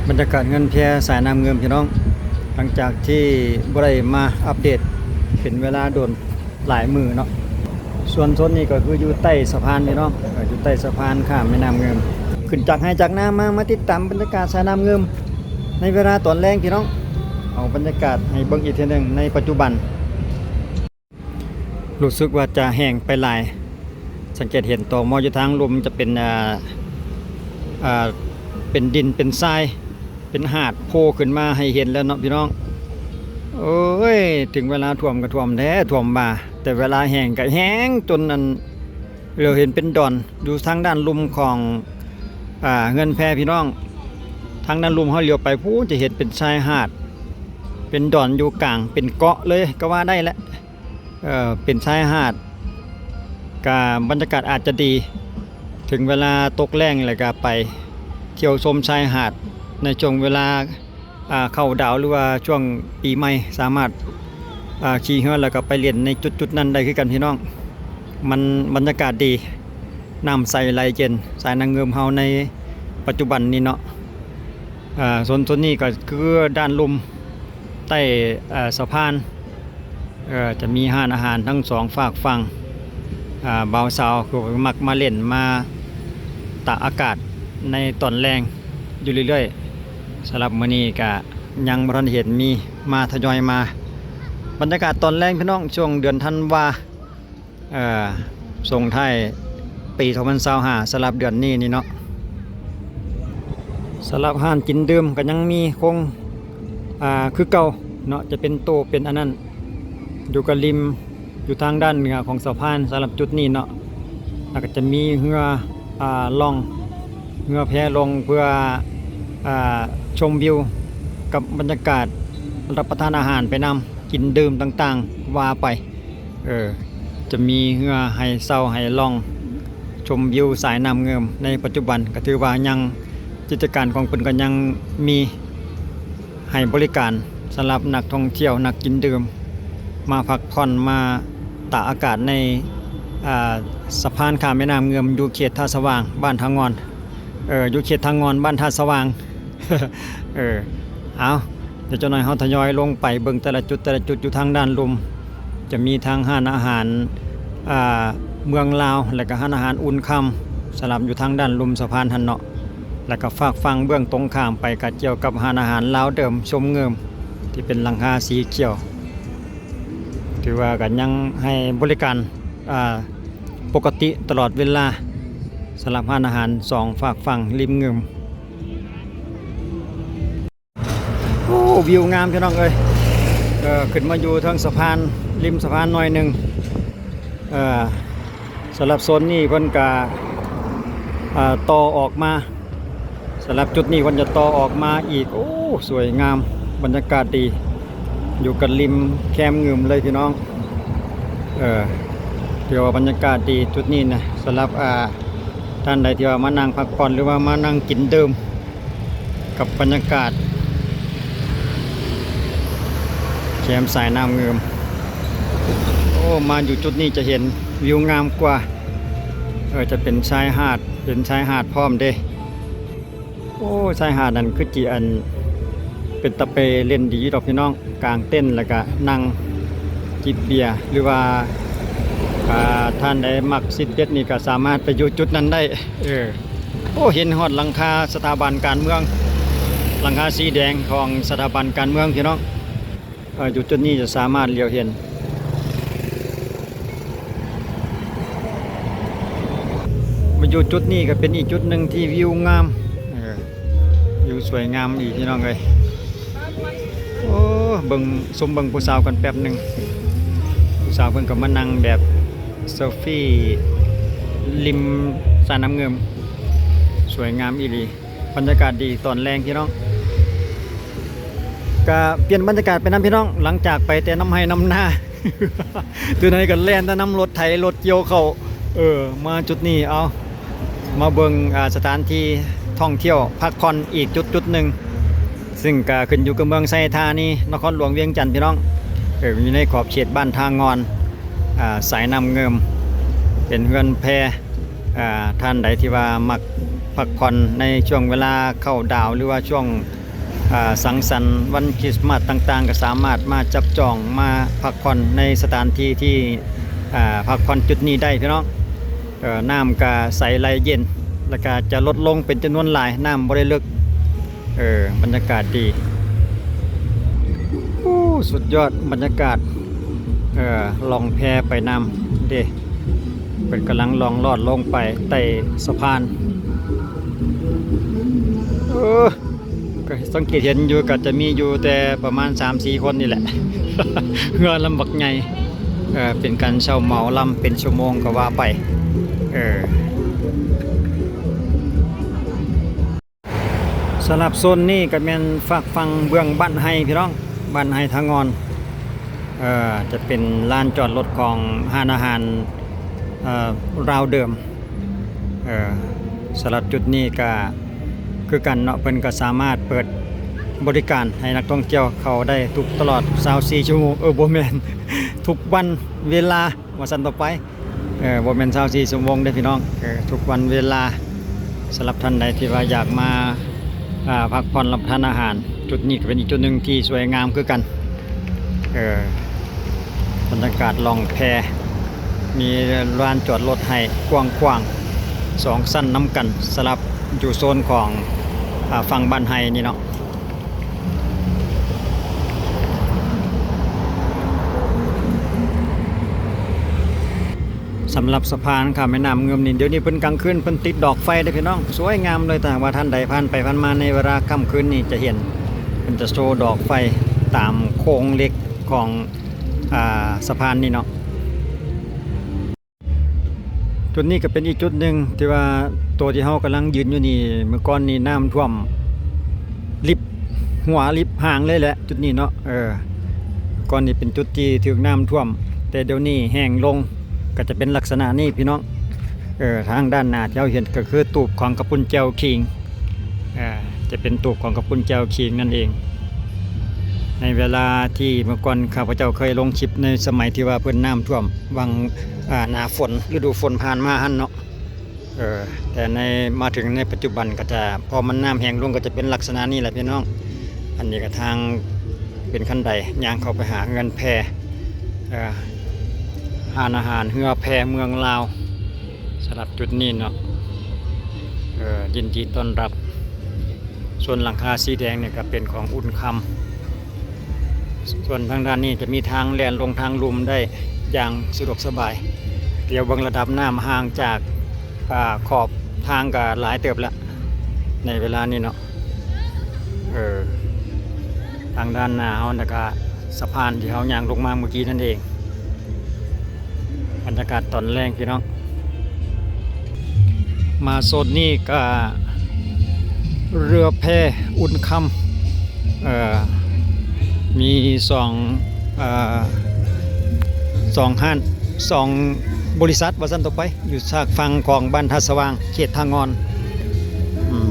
ບັນຍາກາດເຮືອນແພສາຍນ້ຳເງິມພີ່ນ້ອງ, ຫຼັງຈາກທີ່ບໍ່ໄດ້ມາອັບເດດເປັນເວລາດົນຫຼາຍມື້ເນາະ. ສ່ວນໂຊນນີ້ກໍຄືຢູ່ໃຕ້ສະພານພີ່ນ້ອງ, ເອີ ຢູ່ໃຕ້ສະພານຂ້າມແມ່ນ້ຳເງິມ. ຂຶ້ນຈາກໄຮ່ຈາກນາມາ, ມາຕິດຕາມບັນຍາກາດສາຍນ້ຳເງິມໃນເວລາຕອນແລງພີ່ນ້ອງ. ເອົາບັນຍາກາດໃຫ້ເບິ່ງອີກເທື່ອໜຶ່ງໃນປັດຈຸບັນ. ຮູ້ສຶກວ່າຈະແຫ້ງໄປຫຼາຍ. ສັງເກດເຫັນຕໍມໍຢູ່ທາງລຸ່ມຈະເປັນ ອ່າ ອ່າ ເປັນດິນເປັນຊາຍ ເປັນຫາດໂຜ່ຂຶ້ນມາໃຫ້ເຫັນແລ້ວເນາະພີ່ນ້ອງ. ໂອ້ຍ ເຖິງເວລາຖ້ວມກໍຖ້ວມແທ້ ຖ້ວມວ່າ, ແຕ່ເວລາແຫ້ງກໍແຫ້ງຈົນອັນ ເຫຼືອເຫັນເປັນດອນຢູ່ທາງດ້ານລຸ່ມຂອງ ອ່າ ເຮືອນແພພີ່ນ້ອງ. ທາງດ້ານລຸ່ມເຮົາຫຼຽວໄປພຸ້ນຈະເຫັນເປັນຊາຍຫາດ ເປັນດອນຢູ່ກາງ ເປັນເກາະເລີຍກໍວ່າໄດ້ແຫຼະ. ເອີ ເປັນຊາຍຫາດ ກະບັນຍາກາດອາດຈະດີ ເຖິງເວລາຕົກແລ້ງແລ້ວກະໄປທ່ຽວຊົມຊາຍຫາດໃນຊ່ວງເວລາ ອ່າ ເຂົ້າດາວ ຫຼືວ່າຊ່ວງປີໃໝ່ ສາມາດ ອ່າ ຂີ່ເຮືອແລ້ວກະໄປຫຼິ້ນໃນຈຸດໆນັ້ນໄດ້ຄືກັນພີ່ນ້ອງ. ມັນບັນຍາກາດດີ ນ້ຳໃສໄຫຼເຢັນ ສາຍນ້ຳເງິມເຮົາໃນປັດຈຸບັນນີ້ເນາະ. ອ່າ ໂຊນ ໂຊນນີ້ກໍຄືດ້ານລຸ່ມໃຕ້ ເອີ ສະພານ ເອີ ຈະມີຮ້ານອາຫານທັງສອງຟາກຝັ່ງ. ອ່າ ບ່າວສາວກໍມັກມາຫຼິ້ນມາຕາກອາກາດໃນຕອນແລງຢູ່ເລື້ອຍໆ. ສຳລັບມື້ນີ້ກະຍັງບໍ່ທັນເຫັນມີມາ ທະຍອຍມາ. ບັນຍາກາດຕອນແລງພີ່ນ້ອງ ຊ່ວງເດືອນທັນວາ ເອີ ສົ່ງທ້າຍປີສອງພັນຊາວຫ້າ ສຳລັບເດືອນນີ້ນີ້ເນາະ. ສຳລັບຮ້ານກິນດື່ມກໍຍັງມີຄົງ ອ່າ ຄືເກົ່າເນາະ, ຈະເປັນໂຕເປັນອັນນັ້ນ ຢູ່ກັບລິມ ຢູ່ທາງດ້ານເໜືອຂອງສະພານ ສຳລັບຈຸດນີ້ເນາະ. ແລ້ວກໍຈະມີເຮືອ ອ່າ ລ່ອງ ເຮືອແພລ່ອງເພື່ອ ອ່າ ຊົມວິວກັບບັນຍາກາດ ຮັບປະທານອາຫານໄປນຳ ກິນດື່ມຕ່າງໆ ວ່າໄປ. ເອີ ຈະມີເຮືອໃຫ້ເຊົ່າໃຫ້ລ່ອງຊົມວິວສາຍນ້ຳເງິມ. ໃນປັດຈຸບັນກໍຖືວ່າຍັງ ກິດຈະການຂອງເພິ່ນກໍຍັງມີໃຫ້ບໍລິການສຳລັບນັກທ່ອງທ່ຽວ ນັກກິນດື່ມ ມາພັກຜ່ອນ ມາຕາກອາກາດໃນ ອ່າ ສະພານຂ້າມແມ່ນ້ຳເງິມ ຢູ່ເຂດທ່າສະຫວ່າງ ບ້ານທ່າງ່ອນ ເອີ ຢູ່ເຂດທ່າງ່ອນ ບ້ານທ່າສະຫວ່າງ. ເອີ ເອົາ ດຽວຈັກໜ້ອຍເຮົາທະຍອຍລົງໄປເບິ່ງແຕ່ລະຈຸດ ແຕ່ລະຈຸດຢູ່ທາງດ້ານລຸ່ມ ຈະມີທັງຮ້ານອາຫານ ອ່າ ເມືອງລາວ ແລ້ວກະຮ້ານອາຫານອຸ່ນຄຳ ສຳລັບຢູ່ທາງດ້ານລຸ່ມສະພານຫັ້ນເນາະ. ແລ້ວກະຟາກຝັ່ງເບື້ອງຕົງຂ້າມໄປກະກ່ຽວກັບຮ້ານອາຫານລາວເດີມຊົມເງິມ ທີ່ເປັນຫຼັງຄາສີຂຽວ ຖືວ່າກະຍັງໃຫ້ບໍລິການ ອ່າ ປົກກະຕິຕະຫຼອດເວລາ ສຳລັບຮ້ານອາຫານສອງຟາກຝັ່ງລິມເງິມ. ໂອ້ ວິວງາມພີ່ນ້ອງເອີຍ. ເອີ ຂຶ້ນມາຢູ່ເທິງສະພານ ລິມສະພານໜ້ອຍໜຶ່ງ. ເອີ ສຳລັບໂຊນນີ້ເພິ່ນກະ ເອີ ຕໍ່ອອກມາ ສຳລັບຈຸດນີ້ເພິ່ນຈະຕໍ່ອອກມາອີກ. ໂອ້ ສວຍງາມ ບັນຍາກາດດີ ຢູ່ກັບລິມແຄມງື່ມເລີຍພີ່ນ້ອງ. ເອີ ຖືວ່າບັນຍາກາດດີຈຸດນີ້ນະ ສຳລັບ ອ່າ ທ່ານໃດທີ່ວ່າມານັ່ງພັກຜ່ອນ ຫຼືວ່າມານັ່ງກິນດື່ມກັບບັນຍາກາດແຄມສາຍນ້ຳງື່ມ. ໂອ້ ມາຢູ່ຈຸດນີ້ຈະເຫັນວິວງາມກວ່າ. ເອີ ຈະເປັນຊາຍຫາດ ເປັນຊາຍຫາດພ້ອມເດ້. ໂອ້ ຊາຍຫາດນັ້ນຄືຈິອັນ ເປັນຕາໄປຫຼິ້ນດີດອກພີ່ນ້ອງ, ກາງເຕັນແລ້ວກະນັ່ງຈິບເບຍ ຫຼືວ່າ ອ່າ ທ່ານໃດມັກຊິດເດັດນີ້ກະສາມາດໄປຢູ່ຈຸດນັ້ນໄດ້. ເອີ ໂອ້ ເຫັນຮອດຫຼັງຄາສະຖາບັນການເມືອງ, ຫຼັງຄາສີແດງຂອງສະຖາບັນການເມືອງພີ່ນ້ອງ. ເອີ ຢູ່ຈຸດນີ້ຈະສາມາດຫຼຽວເຫັນ ມາຢູ່ຈຸດນີ້ກໍເປັນອີກຈຸດໜຶ່ງທີ່ວິວງາມ. ເອີ ວິວສວຍງາມອີກພີ່ນ້ອງເອີຍ. ໂອ້ ເບິ່ງ ຊົມເບິ່ງຜູ້ສາວກັນແປັບໜຶ່ງ. ຜູ້ສາວເພິ່ນກໍມານັ່ງແບບເຊວຟີ່ລິມສາຍນ້ຳງື່ມ ສວຍງາມອີ່ຫຼີ. ບັນຍາກາດດີຕອນແລງພີ່ນ້ອງ, ກະປ່ຽນບັນຍາກາດໄປນຳພີ່ນ້ອງ. ຫຼັງຈາກໄປແຕ່ນຳໄຮ່ນຳນາ, ໂຕໃດກໍແລ່ນແຕ່ນຳລົດໄຖລົດກ່ຽວເຂົ້າ. ເອີ ມາຈຸດນີ້ ເອົາ ມາເບິ່ງ ອ່າ ສະຖານທີ່ທ່ອງທ່ຽວພັກຜ່ອນອີກຈຸດ ຈຸດໜຶ່ງ, ຊຶ່ງກະຂຶ້ນຢູ່ກັບເມືອງໄຊທານີ ນະຄອນຫຼວງວຽງຈັນພີ່ນ້ອງ. ເອີ ຢູ່ໃນຂອບເຂດບ້ານທ່າງ່ອນ ອ່າ ສາຍນ້ຳເງິມ ເປັນເຮືອນແພ. ອ່າ ທ່ານໃດທີ່ວ່າມັກ ພັກຜ່ອນໃນຊ່ວງເວລາເຂົ້າດາວ ຫຼືວ່າຊ່ວງ ອາ ສັງສັນວັນຄຣິສມາດຕ່າງໆ ກໍສາມາດມາຈັບຈອງມາພັກຜ່ອນໃນສະຖານທີ່ທີ່ ອາ ພັກຜ່ອນຈຸດນີ້ໄດ້ພີ່ນ້ອງ. ເອີ ນ້ຳກະໃສໄຫຼເຢັນ ແລ້ວກະຈະລົດລົງເປັນຈຳນວນຫຼາຍ ນ້ຳບໍ່ໄດ້ເລິກ. ເອີ ບັນຍາກາດດີ. ໂອ້ ສຸດຍອດບັນຍາກາດ. ເອີ ລ່ອງແພໄປນ້ຳເດ້ ເພິ່ນກຳລັງລ່ອງລອດລົງໄປໃຕ້ສະພານ. ເອີ ກໍສັງເກດເຫັນຢູ່ ກໍຈະມີຢູ່ແຕ່ປະມານສາມສີ່ຄົນນີ້ແຫຼະ ເຮືອລຳບັກໃຫຍ່. ເອີ ເປັນການເຊົ່າເໝົາລຳເປັນຊົ່ວໂມງກໍວ່າໄປ. ເອີ ສຳລັບໂຊນນີ້ກໍແມ່ນຟາກຝັ່ງເບື້ອງບ້ານໄຮ່ພີ່ນ້ອງ ບ້ານໄຮ່ທາງອອນ. ເອີ ຈະເປັນລານຈອດລົດຂອງຮ້ານອາຫານ ເອີ ລາວເດີມ. ເອີ ສຳລັບຈຸດນີ້ກະຄືກັນເນາະ ເພິ່ນກະສາມາດເປີດບໍລິການໃຫ້ນັກທ່ອງທ່ຽວເຂົ້າໄດ້ທຸກ ຕະຫຼອດຊາວສີ່ຊົ່ວໂມງ ເອີ ບໍ່ແມ່ນ ທຸກວັນເວລາວ່າຊັ້ນຕໍ່ໄປ. ເອີ ບໍ່ແມ່ນຊາວສີ່ຊົ່ວໂມງເດ້ພີ່ນ້ອງ ເອີ ທຸກວັນເວລາ. ສຳລັບທ່ານໃດທີ່ວ່າຢາກມາ ອາ ພັກຜ່ອນ ຮັບປະທານອາຫານ ຈຸດນີ້ກໍເປັນອີກຈຸດໜຶ່ງທີ່ສວຍງາມຄືກັນ. ເອີ ບັນຍາກາດລ່ອງແພ ມີລານຈອດລົດໃຫ້ກວ້າງຂວາງສອງຊັ້ນນຳກັນ ສຳລັບຢູ່ໂຊນຂອງ ອາ ຝັ່ງບ້ານໄຮ່ນີ້ເນາະ. ສຳລັບສະພານຂ້າມແມ່ນ້ຳງື່ມນີ້ ດຽວນີ້ເພິ່ນກາງຄືນເພິ່ນຕິດດອກໄຟເດ້ພີ່ນ້ອງ ສວຍງາມເລີຍ. ຖ້າຫາກວ່າທ່ານໃດຜ່ານໄປຜ່ານມາໃນເວລາຄ່ຳຄືນນີ້ຈະເຫັນ ເພິ່ນຈະໂຊດອກໄຟຕາມໂຄງເຫຼັກຂອງ ອາ ສະພານນີ້ເນາະ. ຈຸດນີ້ກໍເປັນອີກຈຸດໜຶ່ງທີ່ວ່າ ໂຕທີ່ເຮົາກຳລັງຢືນຢູ່ນີ້ ເມື່ອກ່ອນນີ້ນ້ຳຖ້ວມລິບຫົວລິບຫາງເລີຍແຫຼະ ຈຸດນີ້ເນາະ. ເອີ ກ່ອນນີ້ເປັນຈຸດທີ່ຖືກນ້ຳຖ້ວມ ແຕ່ດຽວນີ້ແຫ້ງລົງ ກໍຈະເປັນລັກສະນະນີ້ພີ່ນ້ອງ. ເອີ ທາງດ້ານໜ້າທີ່ເຮົາເຫັນກໍຄືຕູບຂອງກະປຸນແຈ່ວຂີງ. ເອີ ຈະເປັນຕູບຂອງກະປຸນແຈ່ວຂີງນັ້ນເອງ. ໃນເວລາທີ່ເມື່ອກ່ອນຂ້າພະເຈົ້າເຄີຍລົງຄລິບໃນສະໄໝທີ່ວ່າເພິ່ນນ້ຳຖ້ວມຫວ່າງ ອາ ໜ້າຝົນ ລະດູຝົນຜ່ານມາຫັ້ນເນາະ. ເອີ ແຕ່ໃນ ມາເຖິງໃນປັດຈຸບັນກໍຈະ ພໍມັນນ້ຳແຫ້ງລົງກໍຈະເປັນລັກສະນະນີ້ແຫຼະພີ່ນ້ອງ. ອັນນີ້ກໍທາງເປັນຄັນໄດຍ່າງເຂົ້າໄປຫາເຮືອນແພ ເອີ ຮ້ານອາຫານເຮືອແພເມືອງລາວ. ສຳລັບຈຸດນີ້ເນາະ ເອີ ຍິນດີຕ້ອນຮັບ. ສ່ວນຫຼັງຄາສີແດງນີ້ກໍເປັນຂອງອຸ່ນຄຳ. ສ່ວນທາງດ້ານນີ້ຈະມີທາງແລ່ນລົງທາງລຸ່ມໄດ້ຢ່າງສະດວກສະບາຍ. ດຽວເບິ່ງລະດັບນ້ຳຫ່າງຈາກ ອາ ຂອບທາງກໍຫຼາຍເຕີບລະໃນເວລານີ້ເນາະ. ເອີ ທາງດ້ານໜ້າເຮົານະກະສະພານທີ່ເຮົາຍ່າງລົງມາເມື່ອກີ້ນັ້ນເອງ. ບັນຍາກາດຕອນແລງພີ່ນ້ອງ ມາໂຊນນີ້ກະເຮືອແພອຸ່ນຄຳ ເອີ ມີສອງ ເອີ ສອງຮ້ານ ສອງບໍລິສັດວ່າຊັ້ນຕໍ່ໄປ ຢູ່ຊາກຝັ່ງຂອງບ້ານທ່າສະຫວ່າງ ເຂດທ່າງ່ອນ. ອືມ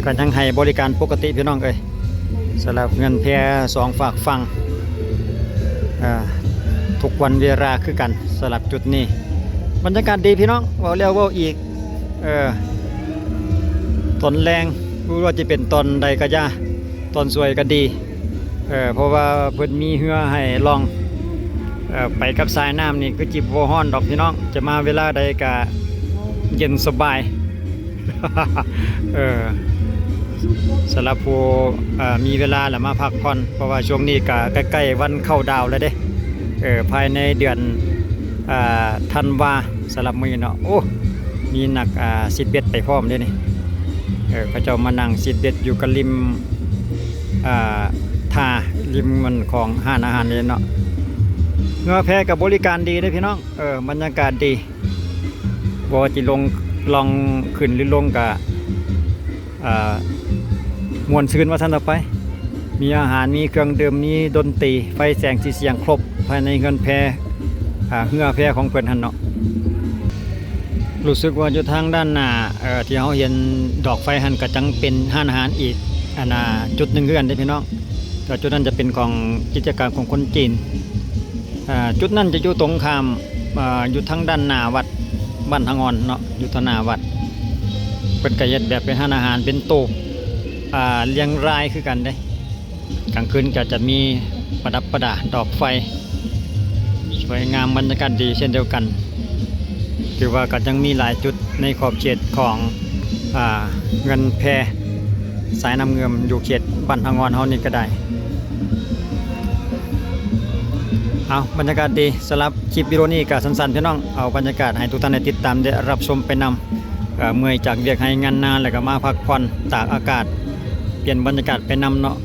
ກໍຍັງໃຫ້ບໍລິການປົກກະຕິພີ່ນ້ອງເອີຍ. ສຳລັບເຮືອນແພສອງຟາກຝັ່ງ ເອີ ທຸກວັນເວລາຄືກັນ. ສຳລັບຈຸດນີ້ບັນຍາກາດດີພີ່ນ້ອງ ເວົ້າແລ້ວເວົ້າອີກ. ເອີ ຕອນແລງ ບໍ່ວ່າຈະເປັນຕອນໃດກໍຢ່າ ຕອນສວຍກໍດີ ເອີ ເພາະວ່າເພິ່ນມີເຮືອໃຫ້ລ່ອງ ເອີ ໄປກັບສາຍນ້ຳນີ້ຄືຊິບໍ່ຮ້ອນດອກພີ່ນ້ອງ ຈະມາເວລາໃດກະເຢັນສະບາຍ. ເອີ ສຳລັບຜູ້ ເອີ ມີເວລາລະມາພັກຜ່ອນ ເພາະວ່າຊ່ວງນີ້ກະໃກ້ໆວັນເຂົ້າດາວແລ້ວເດ້. ເອີ ພາຍໃນເດືອນ ອາ ທັນວາ ສຳລັບມື້ນີ້ເນາະ. ໂອ້ ມີນັກ ອາ ຊິດເບັດໄປພ້ອມເດ້ນີ້. ເອີ ເຂົາເຈົ້າມານັ່ງຊິດເບັດຢູ່ກັບລິມ ອາ ທ່າ ລິມມັນຂອງຮ້ານອາຫານນີ້ເນາະ. ເຮືອແພກໍບໍລິການດີເດ້ພີ່ນ້ອງ ເອີ ບັນຍາກາດດີ. ບໍ່ວ່າຊິລົງ ລ່ອງຂຶ້ນຫຼືລົງກະ ເອີ ມ່ວນຊື່ນວ່າຊັ້ນເຖາະໄປ. ມີອາຫານ ມີເຄື່ອງດື່ມ ມີດົນຕີ ໄຟແສງສີສຽງຄົບພາຍໃນເຮືອນແພ ອາ ເຮືອແພຂອງເພິ່ນຫັ້ນເນາະ. ຮູ້ສຶກວ່າຢູ່ທາງດ້ານໜ້າ ເອີ ທີ່ເຮົາເຫັນດອກໄຟຫັ້ນ ກະຈັ່ງເປັນຮ້ານອາຫານອີກ ອັນນ່າ ຈຸດໜຶ່ງຄືກັນເດ້ພີ່ນ້ອງ. ແຕ່ຈຸດນັ້ນຈະເປັນຂອງກິດຈະການຂອງຄົນຈີນ. ອາ ຈຸດນັ້ນຈະຢູ່ຕົງຂ້າມ ອາ ຢູ່ທາງດ້ານໜ້າວັດບ້ານທາງອ່ອນເນາະ ຢູ່ທາງໜ້າວັດ. ເພິ່ນກໍເຮັດແບບເປັນຮ້ານອາຫານເປັນໂຕະ ອ່າ ລຽງລາຍຄືກັນເດ້. ກາງຄືນກໍຈະມີປະດັບປະດາດອກໄຟ ສວຍງາມ ບັນຍາກາດດີເຊັ່ນດຽວກັນ. ຖືວ່າກໍຍັງມີຫຼາຍຈຸດໃນຂອບເຂດຂອງ ອ່າ ເຮືອນແພສາຍນ້ຳເງິມ ຢູ່ເຂດບ້ານທາງອອນເຮົານີ້ກໍໄດ້. ເອົາ ບັນຍາກາດດີ. ສຳລັບຄລິບວິດີໂອນີ້ກໍສັ້ນໆ ພີ່ນ້ອງ ເອົາບັນຍາກາດໃຫ້ທຸກທ່ານໄດ້ຕິດຕາມ ແລະ ຮັບຊົມໄປນຳ. ເອີ ເມື່ອຍຈາກວຽກໄຮ່ງານນາ ແລ້ວກໍມາພັກຜ່ອນຕາກອາກາດ ປ່ຽນບັນຍາກາດໄປນຳເນາະ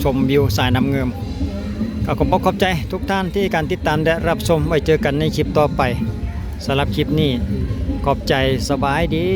ຊົມວິວສາຍນ້ຳເງິມ. ກໍຂອບອົກຂອບໃຈທຸກທ່ານທີ່ການຕິດຕາມ ແລະ ຮັບຊົມ. ໄວ້ເຈີກັນໃນຄລິບຕໍ່ໄປ. ສຳລັບຄລິບນີ້ ຂອບໃຈ. ສະບາຍດີ.